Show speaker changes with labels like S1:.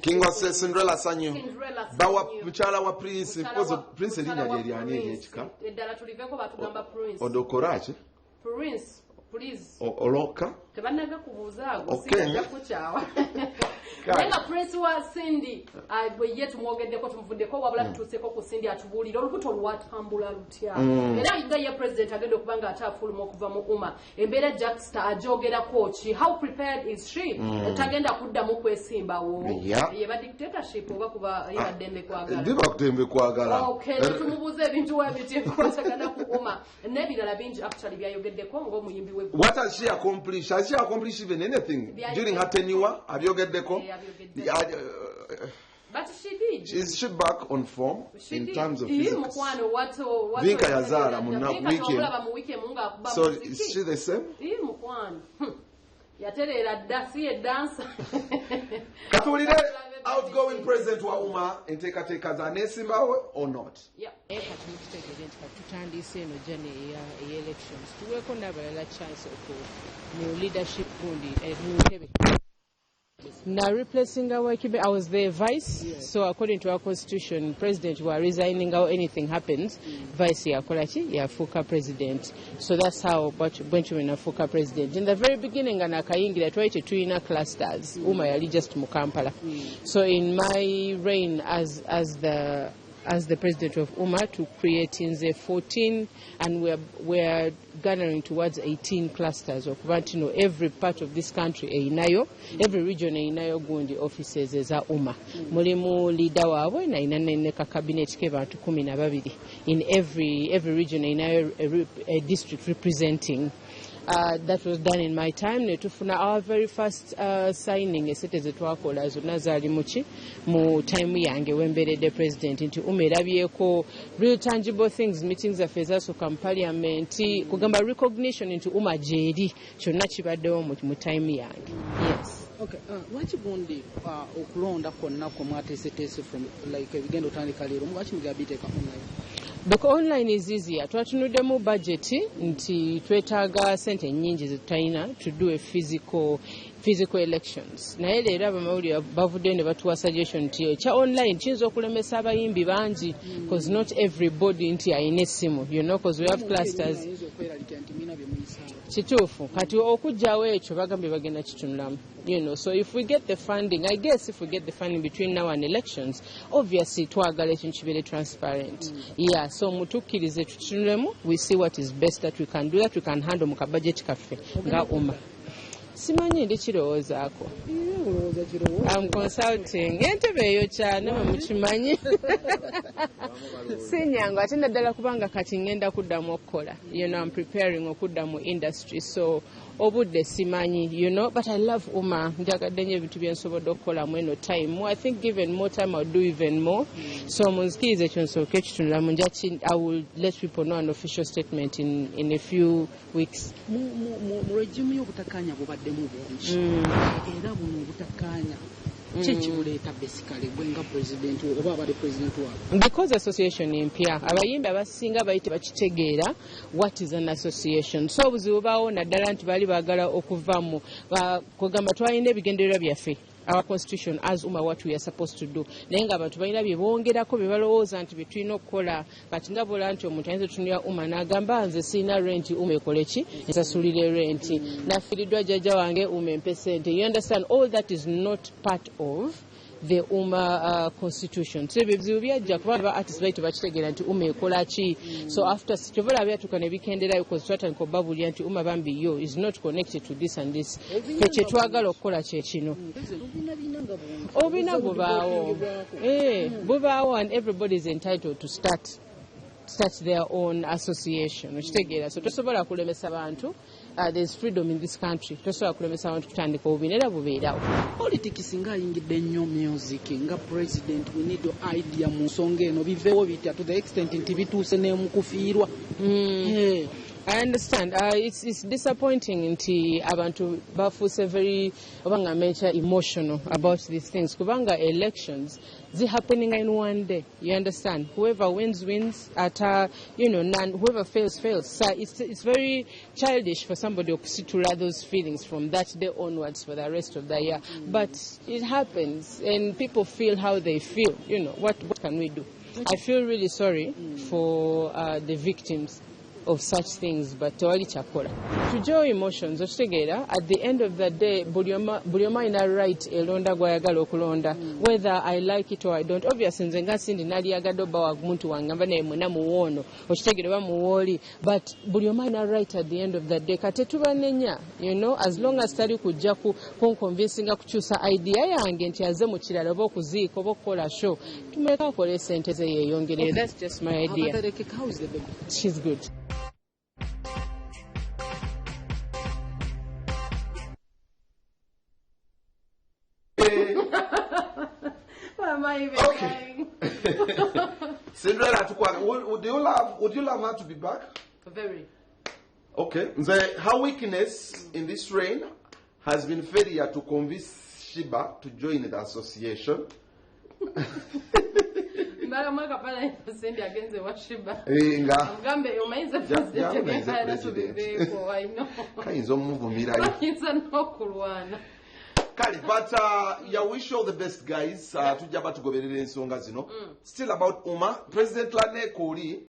S1: King wa Cinderella Sanyu.
S2: Cinderella
S1: Bawa
S2: Sanyu.
S1: mukyala wa Prince.
S2: Mukyala
S1: Pozo Prince
S2: mukyala
S1: erinnya
S2: wa
S1: lye lyani
S2: Prince.
S1: eryekika?
S2: Eddala tuliveko, batugamba Prince.
S1: Odokoraki?
S2: Prince, please.
S1: Oloka?
S2: Tebannaga kubuuza ago.
S1: Okay.
S2: Sijja kukyawa. Naye nga Prince wa Cindy, ah, bwe ye tumwogeddeko, tumuvuddeko, wabula tutuuseko ku Cindy atubuulire olubuto lwatambula lutya, era nga ye president agenda okuba nga ate afuluma okuva mu UMA, embeera Jackster agyogerako ki? How prepared is she? Tagenda kuddamu kwesimbawo? Yeba dictatorship oba kuba yeba ddembe kwagala?
S1: Ndiba kutembe kwagala.
S2: Okay, tumubuuza ebintu webiti ebikwatagana ku UMA n'ebirala bingi actually byayogeddeko ng'omuyimbi we.
S1: What has she accomplished? Has she accomplished even anything during her tenure? Abyogeddeko?
S2: Yeah, abyogeddeko.
S1: Yeah,
S2: But she did.
S1: Is she back on form
S2: She
S1: in
S2: did.
S1: terms of
S2: Ii,
S1: physics?
S2: Mukwano, wato
S1: Vinka yazaala mu
S2: Vinka
S1: weekend.
S2: twamulaba mu weekend ng'akuba
S1: So
S2: muziki.
S1: is she the same?
S2: Ii, mukwano. Yatereera dda, si ye dansa.
S1: Katuwulire outgoing president wa UMA, enteekateeka za neesimbawo or not.
S2: Yeah.
S3: Naye kati mukitegeere nti kati tutandise eno journey eya elections, tuweeko n'abalala chance oku mu leadership gundi, mu ntebe na replacing our I was the vice. So according to our constitution, president were resigning or anything happens, vice yakola ki? Yafuuka president. So that's how bwentyo nafuuka president. In the very beginning nga nakayingira, twali tetulina clusters. UMA yali just mu Kampala. So in my reign as the president of UMA to creating the 14 and we're garnering towards 18 clusters, okuba nti no every part of this country eyinayo, every region eyinayo gundi, offices eza UMA. Mulimu leader waabwe nayina ne ka cabinet ke bantu 12. In every region eyinayo a district representing. That was done in my time. Ne tufuna our very first signing, esente zetwakola zonna zaali muki, mu time yange wemberedde president, nti UMA erabyeko real tangible things. Meetings zaffe ezasooka mu parliament, kugamba recognition nti UMA gyeri, kyonna kibaddewo mu time yange, yes.
S4: Okay, lwaki gundi okulonda kwonna kwe mwateeseteese from like ebigenda otandika leero, lwaki mugenda biteeka online?
S3: Because online is easier. Twatunuddemu budget nti twetaaga sente nnyingi zetutalina to do a physical elections. Naye leero abamawulire bavuddeyo ne batuwa suggestion nti ekya online kiyinza okulemesa abayimbi bangi, because not everybody nti alina essimu, because we have clusters.
S4: Ayinza okweraliikira nti mulina bye muyisaawo.
S3: Kituufu. Kati okuggyawo ekyo bagambye bagenda kitunulamu. So if we get the funding, I guess if we get the funding between now and elections, obviously twagala ekintu kibeere transparent. Yeah, so mutukkirize tukitunulemu, we see what is best that we can do, that we can handle mu kabudget kaffe nga UMA. Simanyi, ndi kirowoozaako.
S4: Olowooza kirowooza.
S3: I'm consulting. Entebe eyo kyana mukimanyi si nyangu, ate naddala kubanga kati ngenda kuddamu okukola. I'm preparing okudda mu industry, so obudde simanyi, but I love UMA. Njagadde nnyo ebintu byensobodde okukolamu eno time. I think given more time, I'll do even more. So munzikirize ekyo nsooke kitunulamu. I will let people know an official statement in a few weeks.
S4: Mu regime y'obutakkaanya bubaddemu bungi, era buno obutakkaanya ki ekibuleeta basically, gwe nga president oba abadde president waabwe?
S3: Because association empya, abayimbi abasinga bali tebakitegeera what is an association. So obuzibu bubaawo naddala nti baali baagala okuva mu kugamba twalina ebigendererwa byaffe, our constitution as UMA, what we are supposed to do, naye nga abantu balina bye bongerako bye balowooza nti bye tulina okukola. Kati nga bola nti omuntu ayinza otunuulira UMA n'agamba, "Nze sirina renti, UMA ekole ki? Ensasulire renti. Nafiiriddwa jjajja wange, UMA empe sente." You understand? All that is not part of the UMA constitution. So ebyo ebizibu byajja kuba ba artists bali tebakitegeera nti UMA ekola ki. So after kyova olaba byatuuka ne bikenderayo, because twatandika obabuulira nti UMA bambi yo is not connected to this and this. Ffe kye twagala okukola kye kino.
S4: Obubiina nga bungi.
S3: Obubiina bubaawo. Eh, bubaawo, and everybody is entitled to start their own association, okitegeera? So tosobola kulemesa bantu. There's freedom in this country. Tosobola kulemesa bantu kutandika obubiina, era bubeerawo.
S4: Politics nga ayingidde nnyo music. Nga president, we need your idea mu nsonga eno. Biveewo bitya to the extent nti bituuse ne mu kufiirwa? Eh.
S3: I understand. It's disappointing nti abantu bafuuse very, oba nga mention, emotional about these things, kubanga elections zi happening in one day. You understand? Whoever wins, wins. At none, whoever fails, fails. So it's very childish for somebody okusitula those feelings from that day onwards for the rest of the year. But it happens and people feel how they feel. What can we do? I feel really sorry for the victims of such things, but tewali kyakola tujjewo emotions. Okitegeera, at the end of the day, buli omu alina right elonda gwayagala okulonda, whether I like it or I don't. Obviously nze nga Cindy naliyagadde obba wa muntu wange mba naye mwena muwoono, okitegeera, oba muwooli, but buli omu alina right at the end of the day. Kati tubanenya, as long as tali kujja kunconvincinga kukyusa idea yange nti aze mu kirala oba okuziika oba okukola show, tumuleke akole sente ze yeeyongereyo. That's just my idea.
S4: Akatereke, how is the baby?
S3: She's good.
S2: Why am I even
S1: Okay.
S2: crying?
S1: Cinderella tukwaga, would you love her to be back?
S2: Very.
S1: Okay. Nze, her weakness in this reign has been failure to convince Sheebah to join the association.
S2: Mbala akafaananyi Cindy agenze wa Sheebah.
S1: Eh, nga
S2: Amugambe omanyize president
S1: omanyize
S2: ebyenkalana
S1: president.
S2: tubiveeko. I know.
S1: Kayinza omuvumirayo.
S2: Bayinza n'okulwana.
S1: Kale, but yeah, wish you all the best, guys. Tujja batugoberera ensonga zino. Still about UMA, President Lanek oli